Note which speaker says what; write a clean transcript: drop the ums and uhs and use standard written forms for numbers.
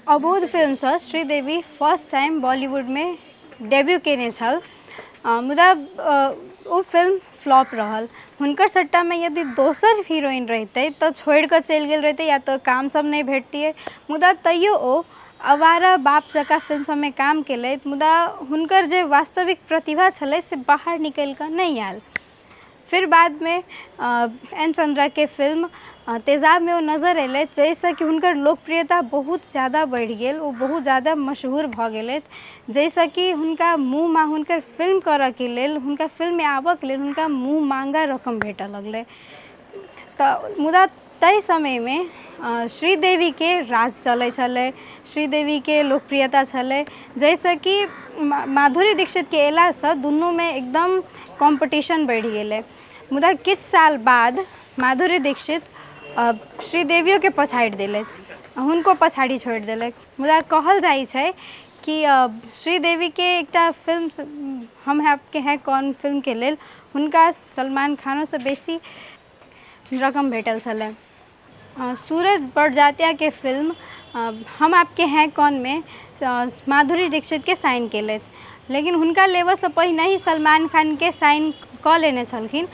Speaker 1: अबोध फिल्मसँ Sridevi first time बॉलीवुडमे debut कयने छल, मुदा ओ फिल्म फ्लॉप रहल। हुनकर सट्टामे यदि दोसर हीरोइन रहितै तऽ छोड़ि कऽ चलि गेल रहितै या तऽ काम सब नहि भेटतियै। मुदा तैयो ओ आवारा बाप जकाँ फिल्म सबमे काम केलथि, मुदा हुनकर जे वास्तविक प्रतिभा छलै से बाहर निकलि कऽ नहि आयल। फिर बादमे एन चन्द्राके फिल्म तेजाबमे ओ नजर अयलथि, जाहिसँ कि हुनकर लोकप्रियता बहुत ज्यादा बढ़ि गेल। ओ बहुत ज्यादा मशहूर भऽ गेलथि, जाहिसँ कि हुनका मुँह हुनकर फिल्म करयके लेल, हुनका फिल्ममे आबयके लेल हुनका मुँह माँगा रकम भेटय लगलै। तऽ मुदा ताहि समयमे श्रीदेवीके राज चलै छलै, श्रीदेवीके लोकप्रियता छलै, जाहिसँ कि माधुरी दीक्षितके अयलासँ दुनूमे एकदम कॉम्पिटिशन बढ़ि गेलै। मुदा किछु साल बाद माधुरी दीक्षित श्रीदेवियोके पछाड़ि देलथि, हुनको पछाड़ी छोड़ि देलथि। मुदा कहल जाइ छै कि श्रीदेवीके एकटा फिल्म हम आपके हैं कौन फिल्मके लेल हुनका सलमान खानोसँ बेसी रकम भेटल छलै। सूरज बड़जात्याके फिल्म हम आपके हैं कौनमे माधुरी दीक्षितके साइन केलथि, लेकिन हुनका लेबऽसँ पहिने ही सलमान खानके साइन कऽ लेने छलखिन।